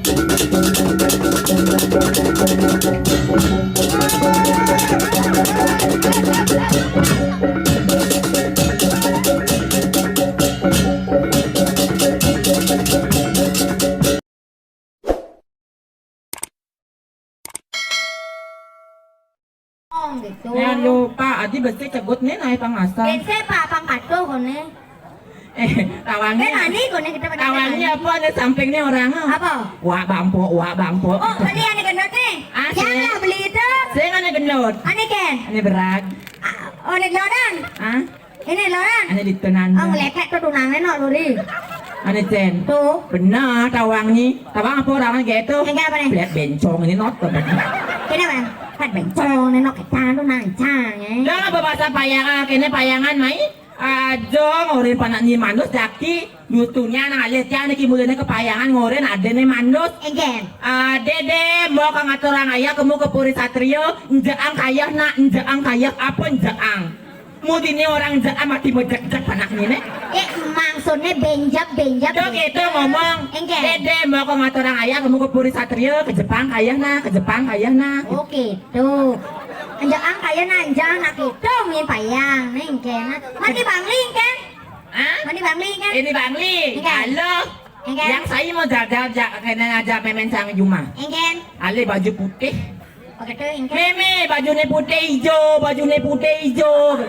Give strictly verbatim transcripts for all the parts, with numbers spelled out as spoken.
Oh, gitu. Nah, lupa, adi besi cegut nih naik pang asam. Besi apa pang katuh koné? Eh, tawangnya. Kan aneh koné kita pada Tawangnya aneh. Apa ada sampingnya orang? Apa? Wak bangpo, wak bangpo. Oh, beli aneh gendut nih. Ah, Yang sih. Lah beli itu. Saya aneh gendut. Aneh kan? Aneh berat. Ah, oh, aneh lodan. Ah? Ini lodan. Aneh ditenan. Oh, ngeletek tuh tunangnya no luri. Aneh Cen. Tuh. Benar tawangnya. Tawang apa orang gitu? Enggak apa nih? Lihat bencong ini not. Kenapa? Kan bencong ini no kita tuh nancang ya. Dah apa bahasa payangan? Kene payangan mai. Aja ngorin panak ni manus jaki. Dutunya nang alit ya niki mulane kepayangan ngorin adene manus. Enggak. Ade deh mau kang aturang ayah kemu ke Puri Satrio, njeang kayah nak, njeang kayah apa njeang? Mudine orang njeang mati mejek-jek panak ni ne. Eh, maksudnya benjap, benjap. Tuh gitu ngomong. Enggak. Dede mau kang aturang ayah kemu ke Puri Satrio, ke Jepang kayah nak, ke Jepang kayah nak. Oke, tuh. Njeang kayah nak, njeang nak gitu, min payang, neng kena. Mati bangling kan? Hah? Mani Bangli kan? Ini Bangli. Enggak. Halo. Enggak. Yang saya mau jaga ja, kena ngajak memen sang Juma. Enggak. Ale baju putih. Begitu enggak. Meme bajune putih hijau, bajune putih hijau.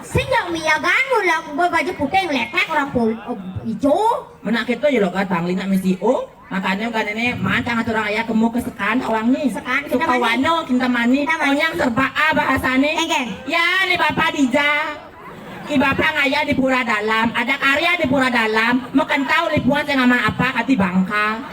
Sing yang miyagan mulak baju putih ngeleklek orang pul oh, hijau. Menak itu ya lo kata Bangli nak misi oh. Makanya kan ini mancang atur orang ayah kemu ke sekan tawang nih. Sekan, Kintamani. Sukawano, Kintamani. Kintamani. Onyang serba A bahasane. Enggak. Ya, nih Bapak Dija. I Bapak ngayah di Pura Dalam, ada karya di Pura Dalam, mekentau lipuan sing ama apa kati bangka.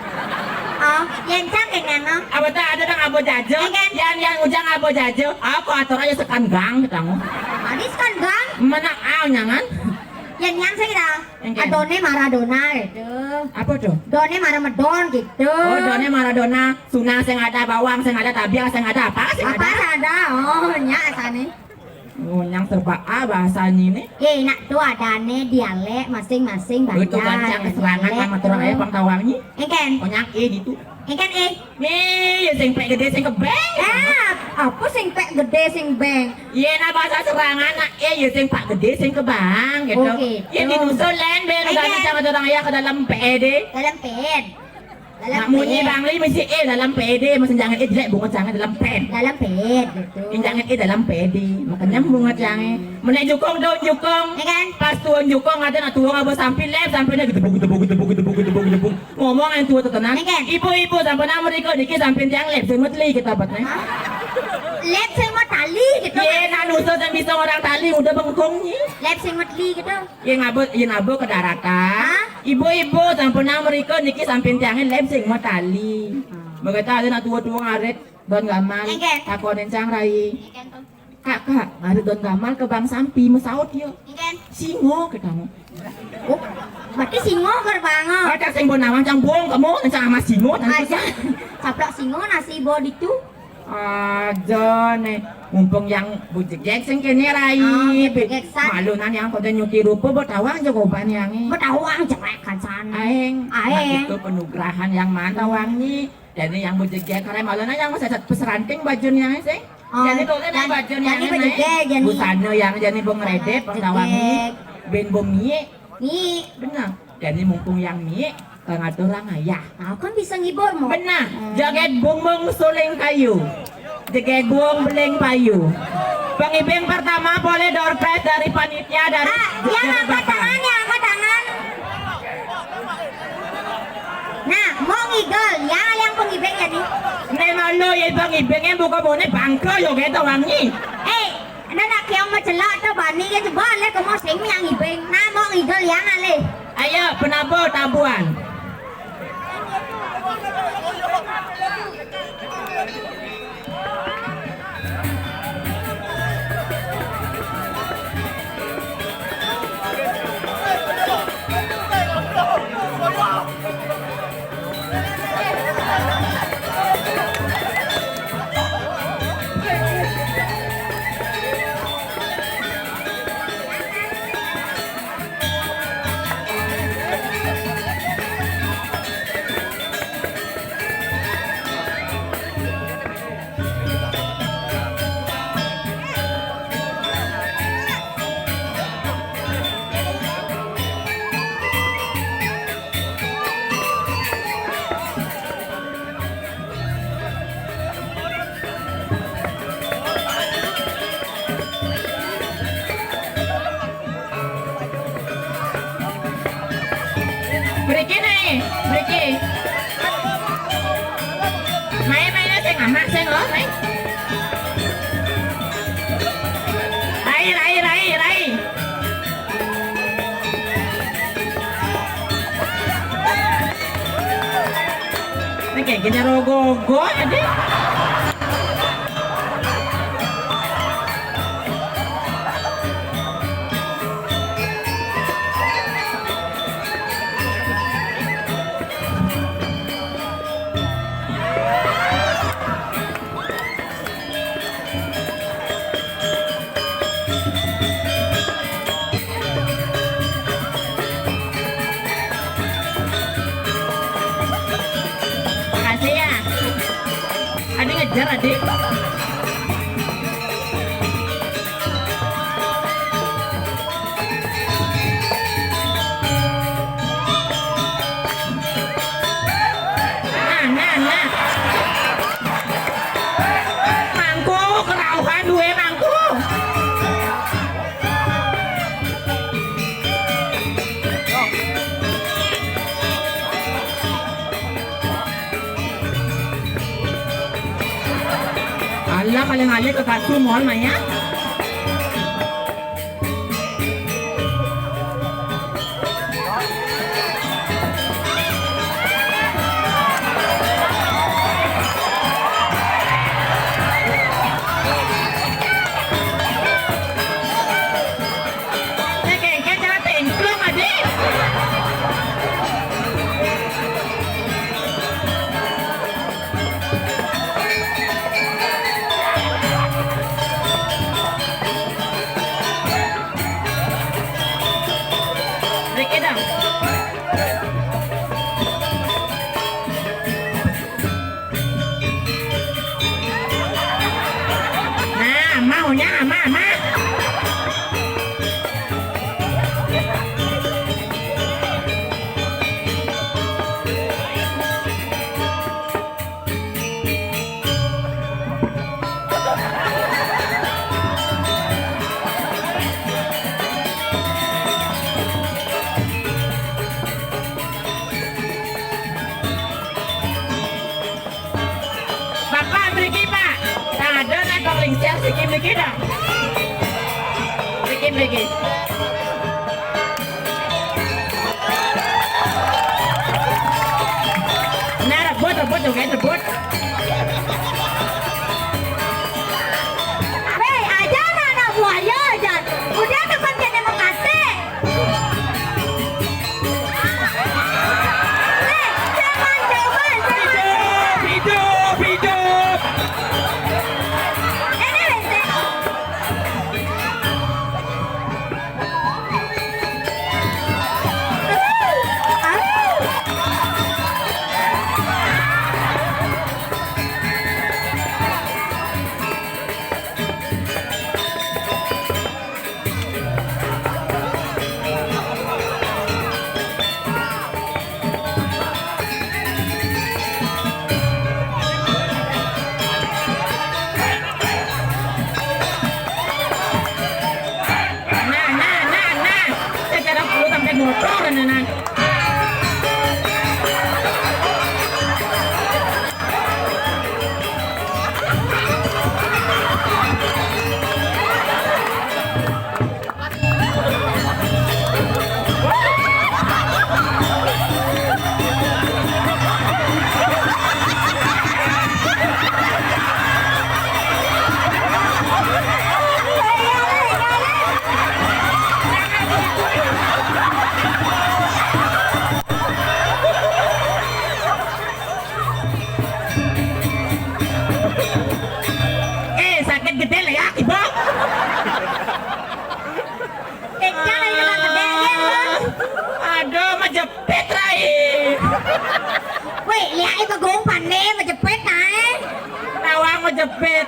Oh, yencang kenyang no. Apa tak ada dong abo jajo? Enggak. Yan yan ujang abo jajo. Aku atur aja sekan gang ketemu. Tadi sekan gang? Mana ah nyangan? Yan yang sih kita. Enggak. Adone Maradona gitu. Apa tuh? Done Maramedon gitu. Oh, done Maradona. Suna sing ada bawang, sing ada tabiang, sing ada apa? Sing apa ada? Ada? Oh, nya asane. Oh, yang serba A bahasanya ini. Eh, nak tuh adane dialek masing-masing banyak. Itu gancang keserangan dialek sama orang tuh. Ayah pang tawangnya. Engken. Oh, yang E gitu. Engken E. Nih, ya sing pek gede sing kebeng. Eh, apa sing pek gede sing beng? Iya, nah bahasa serangan nak E ya sing pak gede sing kebang gitu. Oke. Ya di dusun lain ben. Engken. Sama orang ayah ke dalam P E D. Dalam P E D. Nak munyi Bangli mesti eh dalam P D, mesti jangan eh jelek bunga jangan dalam pen. Dalam pen gitu. Ini jangan eh dalam P D. Makanya bunga jangan. Menek jukung daun jukung. Ya kan? Pas tuan jukung ada nak tuang apa sampi lep sampinya gedebuk gedebuk gedebuk gedebuk gedebuk gedebuk. Ngomong yang tua tetenan. Ya kan? Ibu-ibu sampai nama mereka dikit sampai tiang lep semut li kita buat nih. Lep semut tali gitu. Iya, nak nusa dan bisa orang tali udah bengkung nih. Lep semut li gitu. Yen ngabut, yen ngabut ke daratan. Hah? Ibu-ibu, sampun nang mriko niki samping tiange lem sing mau tali. Hmm. Begitu ada nak tua-tua ngarit, don gamal. Engken. Takonin sang rai. Engken, Kong. Kak, kak, ngarit don gamal ke bang sampi, mesaut ya. Engken. Singo, katamu. Oh, berarti singo ker bang, oh. Ada sing pun nawang cang bong, kamu, cang sama singo, nanti. Aja, caplok singo nasi bo ditu. Aja nih, mumpung yang bujegek sing kene rai. Oh, bujegek san. Malunan yang pada nyuti rupa betawang jagoban yang ini. Betawang jelek kan san. Aeng. Aeng. Nah, itu penugrahan yang mana tawang ni. Jadi yang bujegek rai malunan yang masih satu peseranting bajun yang sing. Oh, jadi tuh kan bajun yang ini. Busana yang jadi bung rede petawang ni. Ben bumi. Ni. Benar. Jadi mumpung yang ni, kang ada orang ayah. Nah, kan bisa ngibur mo. Benar. Hmm. Joget bumbung suling kayu. Joget bumbung beling payu. Pengibing pertama boleh door prize dari panitia dari. Ah, yang angkat tangan, yang angkat tangan. Nah, mau ngigol, ya yang pengibing jadi. Nek malu ya pengibingnya buka bone bangke yo gitu wangi. Eh, Nana kiong macelak tu bani ke coba le ke mosing yang ibing. Namo ngidol yang ale. Ayo penabur tabuan. Mai, mai, sing amak, sing, oh, mai. Rai, rai, rai, rai. Nek kene rogo-rogo, Adi. Makasih ya. Adi ngejar, Adi. Nah, nah, nah. Mangku, kerauhan duwe mangku. Alah, paling alih ke kartu mall, Maya. Nek engke cara templung, Adi. Riki dong. Nah, maunya ama, ama. Bapak mriki, Pak. Nah, ada nek kok lingsir siki mriki dah. Mriki, mriki. Nah, rebut, rebut, joget, rebut. Weh, aja anak buaya aja. Udah depan kene mekate. Weh, jangan, jangan, jangan. Hidup, hidup, hidup. Ini, weh, Nah, nah, nah, nah. Secara perlu sampai motor, nah, nah. Eh, sakit gede lah ya, Ibu. Kencang aja kena gede, ya, Bang. Aduh, majepit, Rai. Weh, lihat itu gong pandai, majepit, nae. Tawang majepit.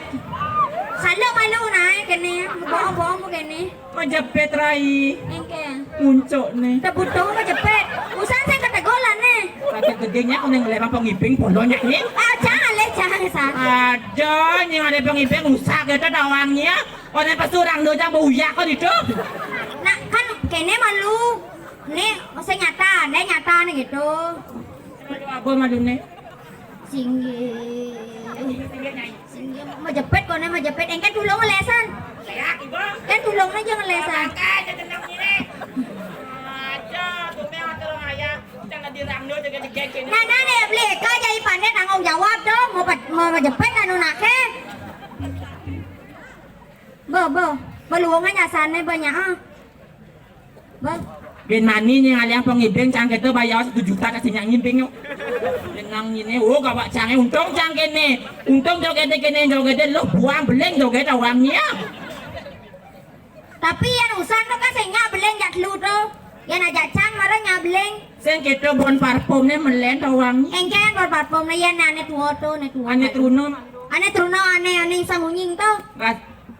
Salah malu, nae, kene. Bohong-bohong, kene. Majepit, Rai. Engke. Muncuk, ne. Tebutuh majepit. Usan saya ketegolan, ne. Kata gedenya, aku neng lewat pengibing, polonya, ne. Ah, jangan, le, jangan, San. Ada, nying ada pengibing, usah gitu tawangnya. Orang pesurang doang, bau uyak kok itu. Nah, kan kene malu. Nih, mesti nyata, deh nyata nih gitu. Apa malune? Singgih. Singgih, Nyai. Singgih, majepit koné, majepit. Engkén tulung ngelésan. Sehat, Ibu. Kan tulung aja ngelésan. Makanya jeneng ini. Aja, tumeh atur ngaya. Jangan dirangno jaga jegek ini. Nah, nah, nih, beli, kau jadi pandai tanggung jawab tuh. Mau pe-, mau majepit anu naké. Bo, bo. Beluwungan nyasané banyak, ah. Bang. Bin mani nyé ngalih pengibing cang kéto bayar satu juta kasih nyak ngibing yo. Jenang ini, oh gawak cangé untung cang kéné. Untung jogété kéné, jogété lo buang beling jogét awangnya. Tapi yén usan tuh kasih nyak beling jak lu tuh. Yén aja cang mara nyak beling. Sing kéto bon parfumné melen awangnya. Engkén bon parfumné yén ané tuo tuh, ané tuo. Ané truna. Ané truna, ané, ané sang unying tuh.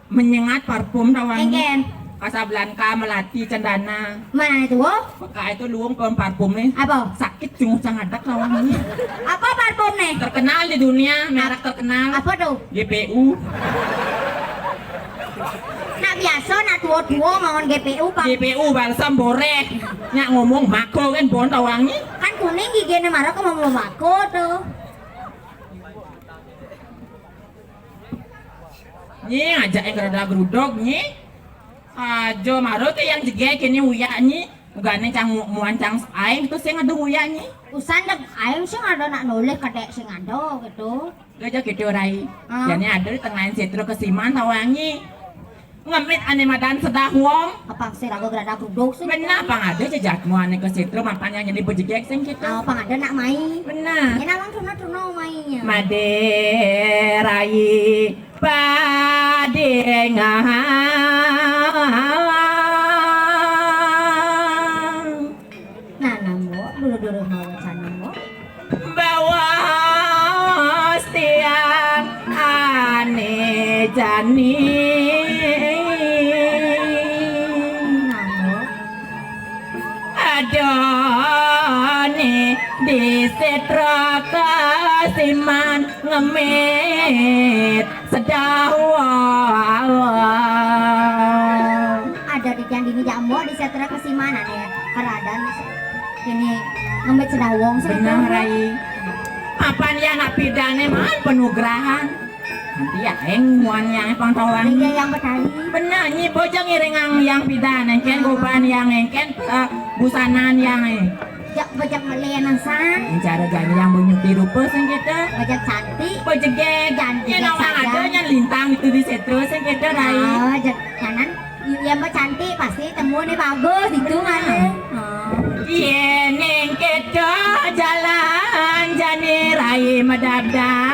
Menyengat parfum tawang. Engkén. Casablanca, melati, cendana. Mana itu, wo? Peka itu luung pom parfum nih. Apa? Sakit cuma sangadak tawang ini. Apa parfum nih? Terkenal di dunia, merek terkenal. Apa tuh? G P U. Nak biasa, nak tua-tua ngomong G P U, Pak. G P U balsam boreh. Nyak ngomong mako kan bon tawangnya. Kan kuning giginya marah kok mau mako tuh. Nyi, ajak yang gerada geruduk nyi. Ajo maro ke yang jegek ini uyak nyi. Ugane cang mu-, muan cang aing tuh sing adu uyak nyi. Usan dek aing sing ada nak noleh kedek sing ada gitu. Gajah gitu rai. Ah. Jani ada di tengah setro kesiman tawangi. Ngemit ane madan sedah wong. Apa sih ragu gerada geruduk sih? Benar, pang ada jejatmu ane ke setro mapan yang jadi bejegek sing gitu. Ah, pang ada nak mai. Benar. Ya nawang tuna-tuna mainya. Made rai padengah. Nah, namo dulu-dulu mawacan namo. Bawas tiang ane jani. Namo. Adone di setra kasiman ngemit sedawa. Ada di jandini jambo di setra kasiman ane keradan ini ngemit sedawong sih. Benar, Rai. Apan ya nak pidane man penugrahan. Nanti ya eng muan yang pangtawang. Iya yang petani. Benar, nyi bojong iringang yang pidan, engken goban yang engken, eh, busanan yang, eh. Jak bajak melian san. Cara gani yang menyuti rupa sing kita. Bajak cantik. Bajegek. Cantik. Ya nawang ada yang lintang itu di setra sing kita rai. Oh, jak kanan. Yang cantik pasti temu nih bagus itu kan. Oh. Yen ning kita jalan jani rai madabda.